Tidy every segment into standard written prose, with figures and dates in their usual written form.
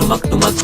ٽمڪ ٽمڪ.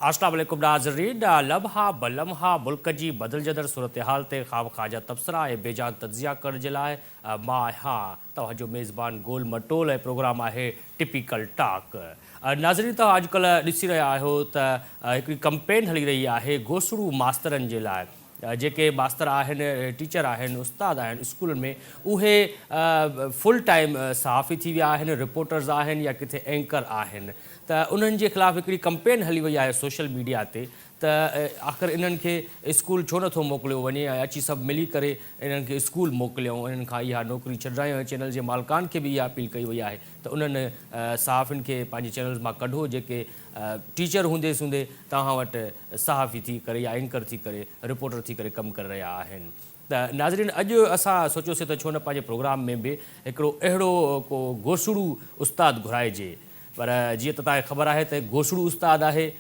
اسلام عليڪم ناظرين لمحا به لمحا ملڪ جي بدلجندڙ صورتحال تي خامخواه جا تبصرا ۽ بيجان تجزيا ڪرڻ جي لاء مان آهيان توهان جو ميزبان گول مٽول ۽ پروگرام آهي ٽپيڪل ٽاڪ ناظرين توهان اڄڪلهه ڏسي رهيا آهيو ته هڪڙي ڪمپين هلي رهي آهي گوسڙو ماسترن جي لاء جيڪي ماستر آهن، ٽيچر آهن، استاد آهن اسڪولن ۾ اهي فل ٽائيم صحافي ٿي ويا آهن، رپورٽرز آهن يا ڪٿي اينڪر آهن ته انهن جي خلاف هڪڙي ڪمپين هلي وئي آهي سوشل ميڊيا تي ته آخر انهن کي اسڪول ڇو نٿو موڪليو وڃي ۽ اچي سڀ ملي ڪري انهن کي اسڪول موڪليون انهن کان اها نوڪري ڇڏرايون ۽ چينل جي مالڪان کي به اها اپيل ڪئي وئي آهي ته انهن صحافين کي پنهنجي چينلز مان ڪڍو جيڪي ٽيچر هوندي سوندي توهان وٽ صحافي ٿي ڪري يا اينڪر ٿي ڪري رپورٽر ٿي ڪري ڪم ڪري رهيا آهن ته ناظرين اڄ اسان سوچيوسين ته ڇو نه پنهنجي پروگرام ۾ به هڪڙو اهڙو ڪو گوسڙو استاد گهرائجي پر جيئن ته توهان کي خبر آهي ته گوسڙو استاد آهي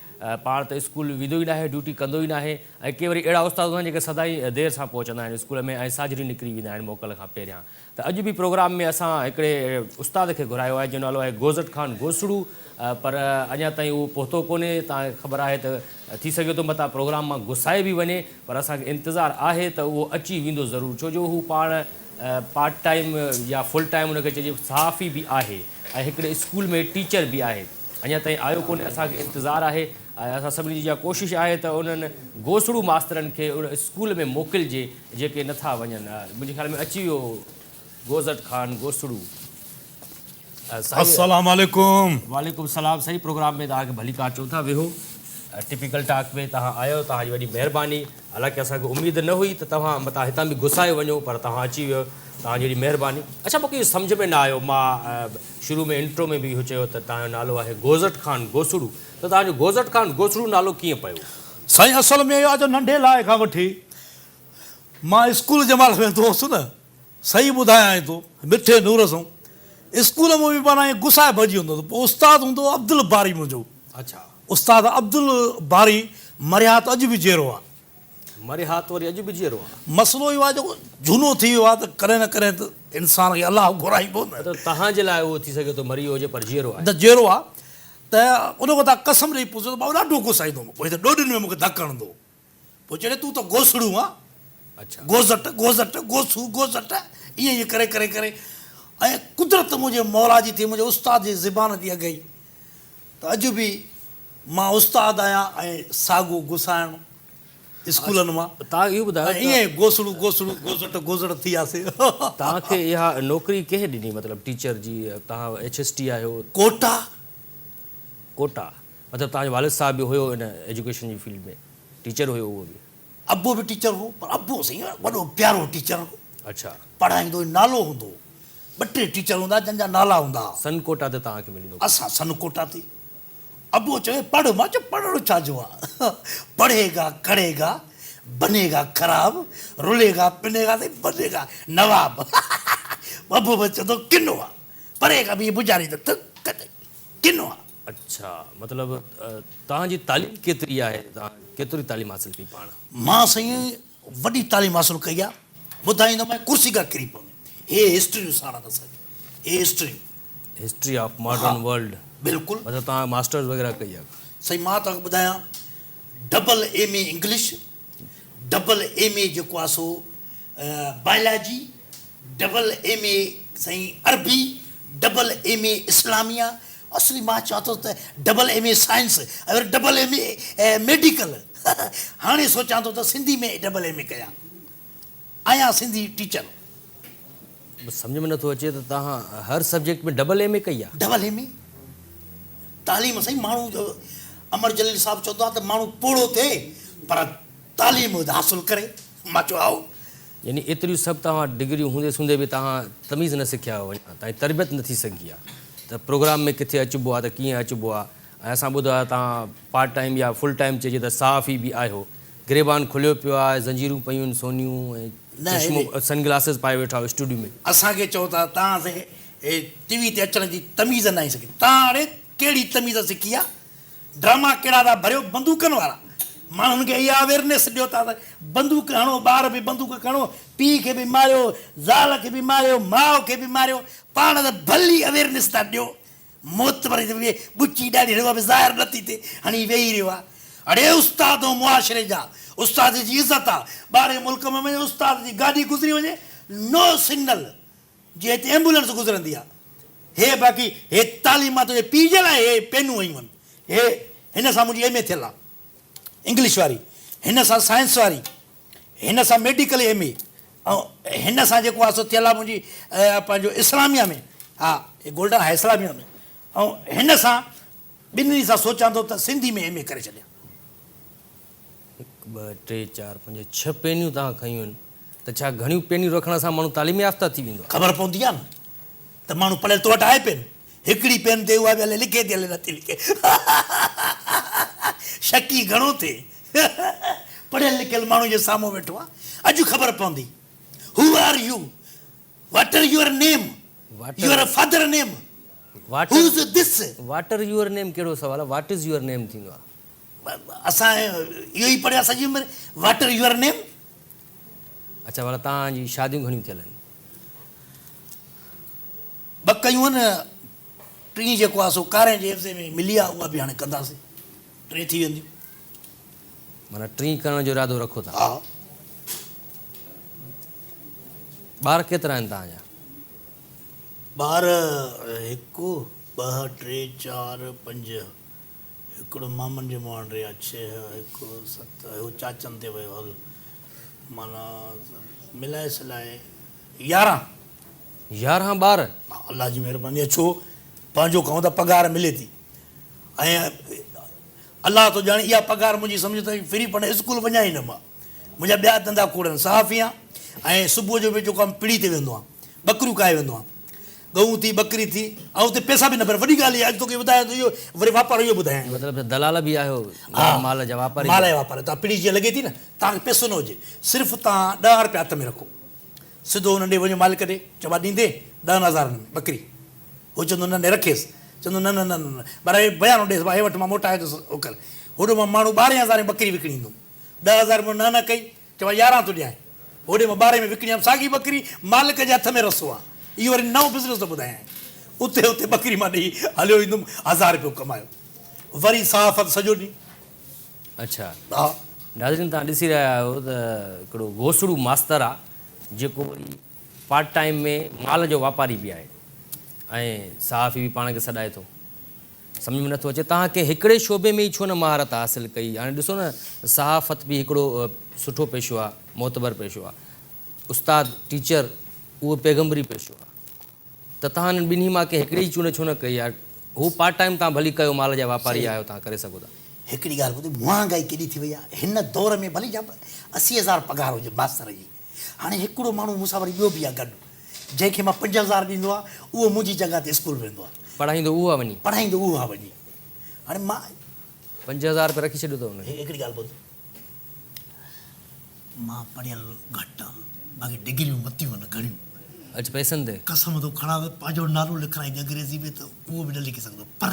پاڻ ته اسڪول ويندو ئي ناهي ڊيوٽي ڪندو ئي ناهي ۽ ڪي وري اهڙا استاد هوندا آهن جيڪي سدائين دير سان پهچندا آهن اسڪول ۾ ۽ ساجهري نڪري ويندا آهن موڪل کان پهريان ته اڄ به پروگرام ۾ اسان هڪڙي استاد کي گهرايو آهي جنهن جو نالو آهي گوزٽ خان گوسڙو پر اڃا تائين اهو پهتو ڪونهي توهان کي خبر آهي ته ٿي سگهي ٿو متان پروگرام مان گسائي به وڃي پر اسان کي انتظار آهي ته اهو اچي ويندو ضرور ڇو جو هو پاڻ پارٽ ٽائيم يا فل ٽائيم ان کي چئجي صحافي به آهي ۽ هڪڙي اسڪول ۾ ٽيچر به آهي اڃا تائين آيو ڪونهي اسان کي انتظار آهي ۽ اسان سڀني جي اها ڪوشش آهي ته انهن گوسڙو ماسترن کي ان اسڪول ۾ موڪلجي جيڪي نٿا وڃن منهنجي خيال ۾ اچي ويو گوزٽ خان گوسڙو سائين السلام عليڪم. وعليڪم السلام سائين پروگرام ۾ توهان کي ڀليڪار چئون ٿا ويهو ٽپيڪل ٽاڪ ۾ توهان آيو توهان جي وڏي مهرباني حالانڪه اسان کي اميد نه هئي ته توهان متان هتان به گسائي وڃو پر توهان اچي ويو توهان جي وڏي مهرباني اڇا مونکي اهو سمجهه ۾ نه آيو مان شروع ۾ انٽرو ۾ به اهو چيو ته توهان جو نالو آهي گوزٽ خان گوسڙو ته توهان جو گوزٽ خان گوسڙو نالو ڪيئن پيو؟ سائين اصل ۾ اهو آهي جو ننڍي لاء کان وٺي مان اسڪول جنهن مهل ويندو هوس نه صحيح ٻڌايانء ٿو مٺي نور سان اسڪول مان به معنيٰ ائين گسائي ڀڄي ويندو هوس پوء استاد هوندو هو عبدالباري منهنجو اڇا. استاد عبدالباري مرحيات اڄ به جيئرو آهي. مرحيات وري اڄ به جيئرو آهي. مسئلو اهو آهي جيڪو جهونو ٿي ويو آهي ته ڪڏهن نه ڪڏهن ته انسان کي الله گهرائيندو نه. مطلب توهان جي لاء اهو ٿي سگهي ٿو مري ويو هجي پر جيئرو آهي. نه جيئرو آهي ته ان کان توهان قسم ڏئي پڇو ته بابا ڏاڍو گسائيندو هوم پوء هتي ڏوڏين ۾ مون کي ڌڪ هڻندو هو. پوء چڙي تون ته گوسڙو آن. اڇا. گوزٽ، گوزٽ، گوسو، گوزٽ، ائين ائين ڪري ڪري ڪري ۽ قدرت منهنجي مولا جي ٿي منهنجي استاد جي زبان ٿي اگهئي ته اڄ به مان استاد آهيان ۽ ساڳو گسائڻ اسڪولن مان توهان اهو ٻڌايو ۽ ائين ئي گوسڙو گوسڙو گوزٽ گوزٽ ٿي وياسين. توهان کي اها نوڪري ڪنهن ڏني مطلب ٽيچر جي توهان ايڇ ايس ٽي آهيو. ڪوٽا. ڪوٽا. مطلب توهان جو والد صاحب به هيو ان ايجوڪيشن جي فيلڊ ۾ ٽيچر هيو اهو به. ابو به ٽيچر هو پر ابو سائين وڏو پيارو ٽيچر هو. اڇا. پڙهائيندو هو نالو هوندو هو. ٻه ٽي ٽيچر هوندا جن جا نالا هوندا ها. سن ڪوٽا تي توهان کي ملي نوڪري. اسان سن ڪوٽا تي. ابو چوي پڙهه مان چيو پڙهڻ ڇا جو آ. پڙهي گا ڪڙهي گا بني گا خراب رلي گا پني گا سائين بني گا نواب. ابو به چوندو ڪنو آ. پري کان بيهي بجاريندو ٿڪ ڪتي ڪنو آ. اڇا مطلب توهان جي تعليم ڪيتري آهي توهان ڪيتري تعليم حاصل ڪئي پاڻ. مان سائين وڏي تعليم حاصل ڪئي آ ٻڌائيندومانء ڪرسي کان ڪري پوندين هي هسٽريون ساڻ اٿس اڄ هي هسٽريون. هسٽري آف ماڊرن ورلڊ بلڪل مطلب توهان ماسٽرز وغيره ڪئي آ. سائين مان توهان کي ٻڌايان double M A English double M A جيڪو آ سو بائلاجي ڊبل ايم اي سائين عربي ڊبل ايم اي اسلاميه اصلي مان چوان ٿو ته ڊبل ايم اي سائنس ۽ وري ڊبل ايم اي ميڊيڪل هاڻي سوچان ٿو ته سنڌي ۾ ڊبل ايم اي ڪيان آهيان سنڌي ٽيچر. سمجهه ۾ نٿو اچي ته توهان هر سبجيڪٽ ۾ ڊبل ايم اي ڪئي آهي. ڊبل ايم اي تعليم سائين ماڻهو امر جليل صاحب چوندو آهي ته ماڻهو پوڙهو ٿئي پر تعليم حاصل ڪري مان چيو هائو. يعني ايتريون سڀ توهان وٽ ڊگريون هوندي سوندي به توهان تميز نه سکيا آهيو اڃا تائين تربيت نه ٿي سگهي آهي ته پروگرام ۾ ڪٿي اچبو آهي ته ڪيئن اچبو آهي ۽ اسان ٻڌو آهي توهان پارٽ ٽائيم يا فل ٽائيم چئجي ته صحافي به آهيو گريبان کليو پيو آهي زنجيرون پيون آهن سونيون ۽ نه چشمو هيڏي. سن گلاسز پائي ويٺا آهيو اسٽوڊيو ۾. اسان کي چئو ٿا توهان سين ٽي وي تي اچڻ جي تميز ناهي سکي توهان اڙي ڪهڙي تميز سکي آهي ڊراما ڪهڙا ٿا ڀريو بندوقن وارا. ماڻهن کي اها اويرنيس ڏيو ٿا ته بندوق هڻو، ٻار به بندوق کڻو، پيء کي به ماريو، زال کي به ماريو، ماء کي به ماريو، پاڻ ته ڀلي اويرنيس ٿا ڏيو. معتبر ٿي ٻچي ڏاڙهي رهيو آهي به ظاهر نه ٿي ٿئي، هڻي ويهي رهيو آهي. اڙي استاد ۽ معاشري جا استاد جي عزت آ، ٻاهرين ملڪ ۾ وڃ استاد جي گاڏي گذري وڃي نو سگنل جي هتي ايمبولينس گذرندي آ. هي باقي هي تعليم مان تنهنجي پيء جي لاء هي پينون هنيون آهن. هي هن سان منهنجي ايم اي ٿيل آ انگلش واري، هن سان سائنس واري، هن سان ميڊيڪل ايم اي ۽ هن سان جيڪو آ سو ٿيل آ منهنجي پنهنجو اسلاميه ۾ ها هي گولڊن آهي اسلاميه ۾ ۽ هن سان ٻنهي سان سوچان ٿو ته سنڌي ۾ ايم اي ڪري ڇڏيان. هڪ ٻه ٽي چار پنج ڇهه پينيون توهان کنيون آهن ته ڇا گهڻيون پينيون رکڻ سان ماڻهو تعليم يافته ٿي ويندو آهي؟ خبر پوندي آهي نه ته ماڻهو پڙهيل تو وٽ آهي پين هڪڙي پين تي اها به الائي لکي ٿي الائي نٿي لکي شڪي گهڻو ٿئي پڙهيل لکيل ماڻهو جي سامهون ويٺو آهي اڄ خبر پوندي هو are you what are your name your father name who is this. What are your name ڪهڙو سوال آهي what is your name ٿيندو آهي. اسان اهو ئي پڙهيا سڄي عمر واٽ ار your name. اڇا ڀلا توهان جي شاديون گهڻيون ٿيل آهن. ٻه ڪيون آهن ٽين جيڪو آهي سو ڪارين جي عيوضي ۾ ملي آهي اها به هاڻي ڪنداسين ٽي ٿي وينديون. معنيٰ ٽين ڪرڻ جو ارادو رکو ٿا. ها. ٻار ڪيترا آهن توهان جا؟ ٻار هڪ ٻه ٽي چار پنج هڪڙو مامن جي مهانڊي آ ڇهه هڪ ست هو چاچن تي ويو هل معنيٰ ملائي سلائي 11. 11 ٻار؟ الله جي مهرباني آ ڇو پنهنجو کائون ٿا پگهار ملي ٿي ۽ الله ٿو ڄاڻي اها پگهار منهنجي سمجهه ته فري پنڊ اسڪول وڃان ئي نه مان منهنجا ٻيا ڌنڌا کوڙ آهن صحافي آهيان ۽ صبح جو به جيڪو آهي پڙي تي ويندو آهيان ٻڪريون ڪاهي ويندو آهيان ڳئون ٿي ٻڪري ٿي ۽ اتي پئسا به نه پر وڏي ڳالهه اها اڄ توکي ٻڌايان ٿو اهو وري واپار اهو ٻڌايان مطلب ته دلال به آهيو مال جا واپاري مال جا واپاري توهان پڙي جيئن لڳي ٿي نه توهان کي پئسو نه هجي صرف توهان 10 رپيا هٿ ۾ رکو سڌو ان ڏي وڃو مالڪ ڏي چئو ڀاء ڏيندين ڏهن هزارن ۾ ٻڪري هو چوندو نه نه رکيس چوندو نه نه نه نه پر هي بيانو ڏيس ڀاء هي وٺ مان موٽايان ٿو هو ڪر هوڏو مان ماڻهو ٻارهين هزارين ٻڪري وڪڻي ايندم 10,000 مون نه نه ڪئي چوان 11 ٿو ڏيانء هوڏي مان 12 ۾ وڪڻي آيم ساڳي ٻڪري مالڪ جي هٿ ۾ رسو آ اهو وري نئون بزنس ٿو ٻڌايانء اتي اتي ٻڪري مان ڏيئي هليو ايندم هزار رپيو ڪمايو وري صحافت سڄو ڏينهن. اڇا ها. ناظرين توهان ڏسي رهيا آهيو ته هڪڙو گوسڙو ماستر آ جيڪو وري پارٽ ٽائيم ۾ مال جو واپاري به آهي ۽ صحافي به پاڻ کي سڏائي ٿو. سمجهه ۾ نٿو اچي توهان ڪنهن هڪڙي شعبي ۾ ئي ڇو نه مهارت حاصل ڪئي هاڻي ڏسو نه صحافت به هڪڙو سٺو پيشو آ معتبر پيشو آ استاد ٽيچر اهو پيغمبري پيشو آ ته توهان انهن ٻنهي مان ڪنهن هڪڙي جي چونڊ ڇو نه ڪئي آ هو پارٽ ٽائيم توهان ڀلي ڪيو مال جا واپاري آهيو توهان ڪري سگهو ٿا. هڪڙي ڳالهه ٻڌ مهانگائي ڪيڏي ٿي وئي آ هن دور ۾ ڀلي جا 80 هزار پگهار هجي ماستر جي هاڻي هڪڙو ماڻهو مون سان وري ٻيو به آ گڏ جنهن کي مان 5000 ڏيندو آهيان اهو منهنجي جڳهه تي اسڪول ويندو آ. پڙهائيندو اهو آ وڃي. پڙهائيندو اهو آ وڃي. هاڻي مان. 5000 رپيا رکي ڇڏيو اٿو ان کي. هڪڙي ڳالهه ٻڌ. مان پڙهيل گهٽ آهيان باقي ڊگريون ورتيون آهن گهڻيون. اچ پئسن تي. قسم ٿو کڻان ته پنهنجو نالو لکرائيندي انگريزي ۾ ته اهو به نه لکي سگهندو پر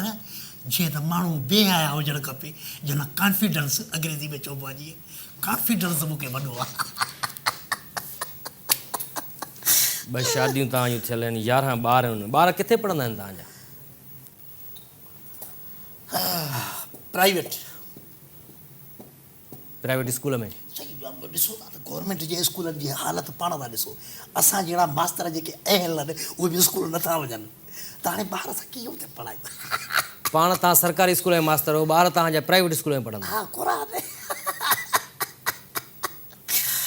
جيئن ته ماڻهو بي حيا هجڻ کپي جنهن لاء ڪانفيڊنس انگريزي ۾ چئبو آهي جيئن ڪانفيڊنس مون کي وڏو آهي. ٻه شاديون توهان جون ٿيل آهن، 11 ٻار آهن. ٻار ڪٿي پڙهندا آهن توهان جا؟ پرائيويٽ. Private school ۾؟ سائين ڏسو ٿا ته گورنمينٽ جي اسڪولن جي حالت پاڻ ٿا ڏسو. اسان جهڙا ماستر جيڪي اهل آهن اهي به اسڪول نٿا وڃن ته هاڻي ٻار اسان ڪيئن اتي پڙهايون. پاڻ توهان سرڪاري اسڪول ۾ ماستر هو ٻار توهان جا پرائيويٽ اسڪول ۾ پڙهندا. ها قرآن.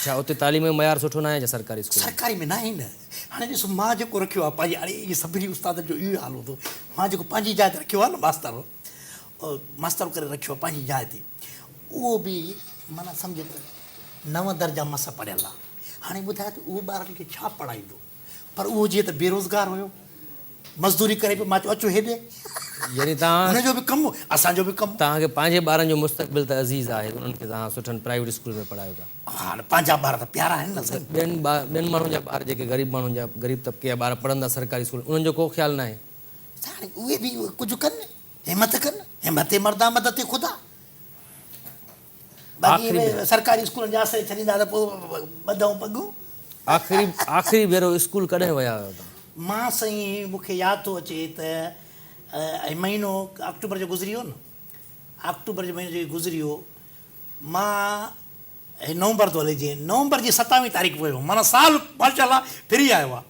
ڇا اتي تعليم جو معيار سٺو ناهي ڇا سرڪاري اسڪول ۾؟ سرڪاري ۾ ناهي نه. هاڻي ڏسو مان جيڪو رکيو آهي پنهنجي هاڻي اهي سڀني استادن جو اهو ئي حال هوندو مان جيڪو پنهنجي جاء تي رکيو آهي نه ماستر ماستر ڪري رکيو آهي پنهنجي جاء تي اهو به معنيٰ سمجهه ته نو درجا مس پڙهيل آهي هاڻي ٻڌاء ته اهو ٻارن کي ڇا پڙهائيندو پر اهو جيئن ته بيروزگار هيو مزدوري ڪري پيو مان چيو اچو هيڏي يعني توهان هن جو به ڪم اسان جو به ڪم. توهان کي پنهنجي ٻارن جو مستقبل ته عزيز آهي انهن کي توهان سٺن پرائيويٽ اسڪول ۾ پڙهايو ٿا. ها نه پنهنجا ٻار ته پيارا آهن نه سائين. ٻين ٻين ماڻهن جا ٻار جيڪي غريب ماڻهن جا غريب طبقي جا ٻار پڙهن ٿا سرڪاري اسڪول انهن جو ڪو خيال ناهي. سائين هاڻي اهي به ڪجهه ڪن همت ڪن همت مردا مدد خدا. باقي اهي سرڪاري اسڪولن جي آسري ڇڏيندا ته پوء ٻڌئون پڳون. آخري آخري ڀيرو اسڪول ڪڏهن ويا آهيو توهان؟ مان سائين مون کي ياد ٿو اچي ته هي مهينو آڪٽوبر جو گذري ويو نه آڪٽوبر جو مهينو جيڪو گذري ويو مان هي نومبر ٿو هلي جيئن نومبر جي ستاويهين تاريخ ويو هوم معنيٰ سال ماشاء الله ڦري آيو آهي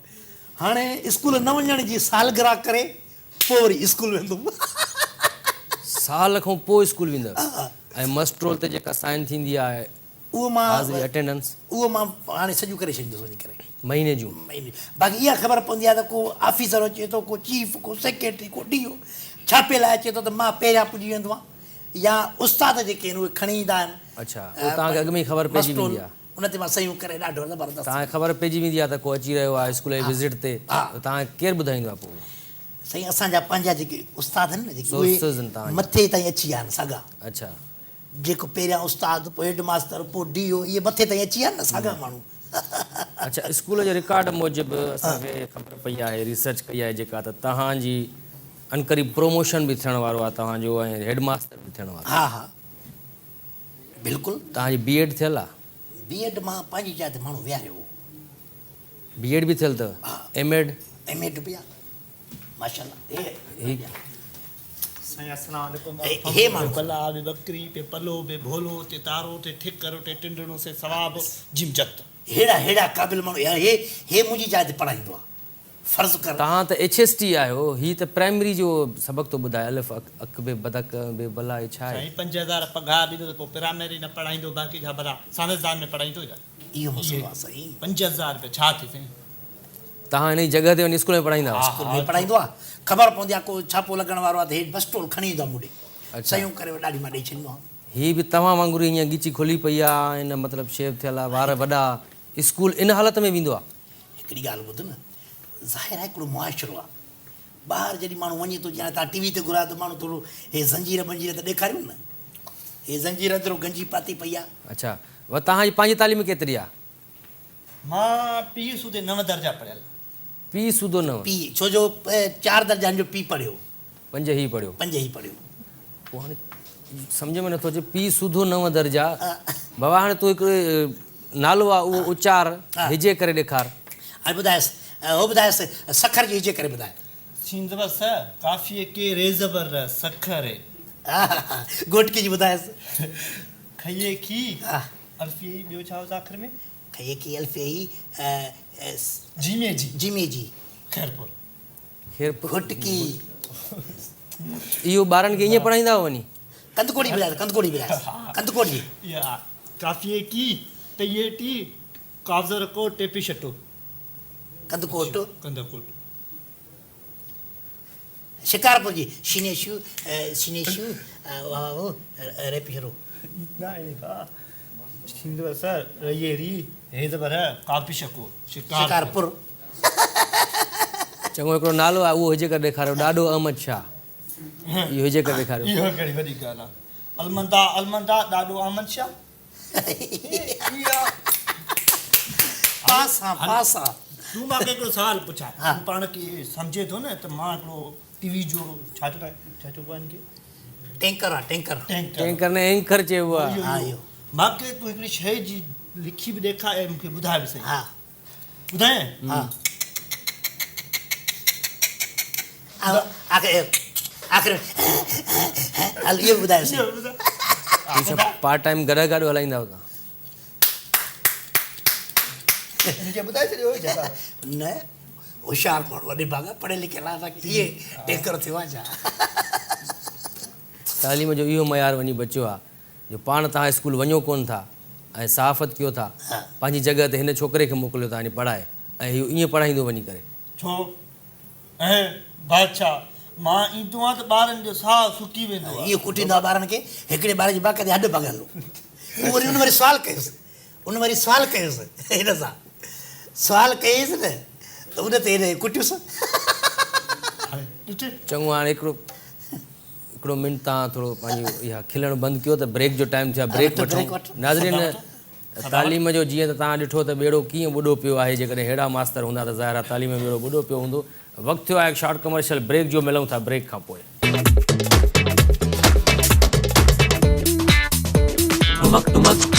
هاڻي اسڪول نه وڃڻ جي سالگرهه ڪري پوء وري اسڪول ويندم. سال کان پوء اسڪول ويندؤ ۽ مسٽ رول تي جيڪا سائن ٿيندي آهي اهو مان حاضري اٽينڊنس. اهو مان هاڻي سڄو ڪري ڇڏيندس وڃي ڪري. مهيني جون. مهيني جون باقي اها خبر پوندي آهي ته ڪو آفيسر اچي ٿو ڪو چيف ڪو سيڪريٽري ڪو ڊي او ڇاپي لاء اچي ٿو ته مان پهريان پڄي ويندو آهيان يا استاد جيڪي آهن اهي کڻي ايندا آهن. اڇا اهو توهان کي اڳ ۾ ئي خبر پئجي ويندي آهي. ان تي مان صحيحون ڪري ڏاڍو زبردست. توهان کي خبر پئجي ويندي آهي ته ڪو اچي رهيو آهي اسڪول جي وزٽ تي ته توهان کي ڪير ٻڌائيندو آهي پوء؟ سائين اسان جا پنهنجا جيڪي استاد آهن نه جيڪي اهي مٿي تائين اچي ويا آهن ساڳا. اڇا. جيڪو پهريان استاد پوء هيڊ ماستر پوء ڊي او اهي مٿي تائين اچي ويا آهن نه ساڳا ماڻهو. اڇا اسڪول جي رڪارڊ موجب اسان کي خبر پئي آهي ريسرچ ڪئي آهي جيڪا ته توهان جي عنقريب پروموشن به ٿيڻ وارو آهي توهان جو ۽ هيڊ ماستر به ٿيڻ وارو آهي. ها ها بلڪل. توهان جي بي ايڊ ٿيل آهي؟ بي ايڊ مان پنهنجي جاء تي ماڻهو ويهاريو هو. بي ايڊ به ٿيل اٿو؟ M Ed? ايم ايڊ به آهي ماشاءالله. هي سائين السلام عليڪم هي ماڻهو بلا به ٻڪري پي پلو به ڀولو تي تارو تي ٺڪر تي ٽنڊڻو سي ثواب جيم جت. ههڙا ههڙا قابل ماڻهو يار هي هي منهنجي جاء تي پڙهائيندو آ فرض ڪر. توهان ته ايڇ ايس ٽي آهيو هي ته پرائمري جو سبق ٿو ٻڌائي الف اڪ اڪ بي بدڪ بي بلا هي ڇا آهي. سائين 5000 پگهار ڏيندو ته پوء پرائمري نه پڙهائيندو باقي ڇا ڀلا سائنسدان ۾ پڙهائيندو ڇا. اهو مسئلو آ سائين. 5000 رپيا ڇا ٿي سائين. توهان انهي جڳهه تي وڃي اسڪول ۾ پڙهائيندا هئا. اسڪول ۾ پڙهائيندو آ. خبر پوندي آ ڪو ڇاپو لڳڻ وارو آ ته هي بسٽول کڻي ايندو آ مون ڏي. صحيحون ڪري ڏاڙهي مان ڏئي ڇڏيندو آ. هي به توهان وانگر ئي ائين ڳچي کلي پئي آ ۽ نه مطلب شيو ٿيل آ وار وڏا اسڪول ان حالت ۾ ويندو آ. هڪڙي ڳالهه ٻڌ نه ظاهر آ هڪڙو معاشرو آ ٻاهر جڏهن ماڻهو وڃي ٿو جيئن توهان ٽي وي تي گهرايو ته ماڻهو ٿورو هي زنجير ٻنجير ته ڏيکاريون نه هي زنجير اندرو گنجي پاتي پئي آ. اڇا توهان جي پنهنجي تعليم ڪيتري آ؟ مان پيء سوڌي نو درجا پڙهيل. پيء سوڌو نو. پيء ڇو جو چار درجا هن جو پيء پڙهيو. پنج هي پڙهيو. پنج هي پڙهيو. پوء هاڻي سمجهه ۾ نٿو اچي پيء سوڌو نو درجا. بابا هاڻي تون هڪ نالو آ اهو اچار هجي ڪري ڏيکار. هاڻي ٻڌايس هو ٻڌايس سکر جي هجي ڪري ٻڌاء. سين زبر س قافيي ڪي ري زبر ر سکر. گهوٽڪي جي ٻڌايس. کئي کي الف ئي ٻيو ڇا هوس آخر ۾؟ کئي کي الف ئي جيمي جي. جيمي جي. خيرپور. خيرپور. گهوٽڪي. اهو ٻارن کي ائين پڙهائيندا هئو وڃي؟ ڪنڌڪوٽ جي ٻڌايس ڪنڌڪوٽ جي ٻڌايس ڪنڌڪوٽ جي. اها قافيي ڪي ٽئي ٽي قاف زبر ڪو ٽي پي شٽو. ڪنڌڪوٽ. ڪنڌڪوٽ. شڪارپور جي شيني شو شيني شو واو ري پي رو. ناهي ڀاء شين زبر س ري ري هي زبر هه قاف پي شڪو شڪارپور. چڱو هڪڙو نالو آهي اهو هجي ڪري ڏيکاريو ڏاڏو احمد شاهه اهو هجي ڪري ڏيکاريو. اهو ڪهڙي وڏي ڳالهه آهي المندا المندا ڏاڏو احمد شاهه. پاس ها پاس ها. تون مان کي هڪڙو سوال پڇان تون پاڻ کي سمجهين ٿو نه ته مان هڪڙو ٽي وي جو ڇا چوندا ڇا چئبو آهي ان کي ٽينڪر آ ٽينڪر ٽينڪر نه اينڪر چئبو آ. ها اهو مان کي تون هڪڙي شيء جي لکي به ڏيکار ۽ مون کي ٻڌاء به سهي ها ٻڌايان ها آخر آخر هل اهو به ٻڌايو سهي. هي سڀ پارٽ ٽائيم گڏهه گاڏو هلائيندا هئو توهان. هن کي ٻڌائي ڇڏيو هو ڇا؟ نه هوشيار ماڻهو وڏي ڀاڳ پڙهيل لکيل آهي اسان کي اهي ٽيڪر ٿيو آهي ڇا؟ تعليم جو اهو معيار وڃي بچيو آهي جو پاڻ توهان اسڪول وڃو ڪونه ٿا ۽ صحافت ڪيو ٿا پنهنجي جڳهه تي هن ڇوڪري کي موڪليو ٿا وڃي پڙهائي ۽ هي ائين پڙهائيندو وڃي ڪري. ڇو اي بادشاهه! مان ايندو آهيان ته ٻارن جو ساهه سڪي ويندو آهي. اهو ڪٽيندو آهي ٻارن کي. هڪڙي ٻار جي باقاعدي هڏ ڀڳل هو. هو وري ان وري سوال ڪيس. ان وري سوال ڪيس هن سان. سوال ڪيس نه ته ان تي هن ڪٽيس. چڱو هاڻي هڪڙو هڪڙو منٽ توهان ٿورو پنهنجي اها کلڻ بند ڪيو ته بريڪ جو ٽائيم ٿيو آهي بريڪ وٺون. ناظرين تعليم جو جيئن ته توهان ڏٺو ته ٻيڙو ڪيئن ٻڏو پيو آهي جيڪڏهن ههڙا ماستر هوندا ته ظاهر آهي تعليم جو ٻيڙو ٻڏو پيو هوندو. وقت ٿيو آهي هڪ شارٽ ڪمرشل بريڪ جو ملون ٿا بريڪ کان پوء. وقت ಧುಮಕ್.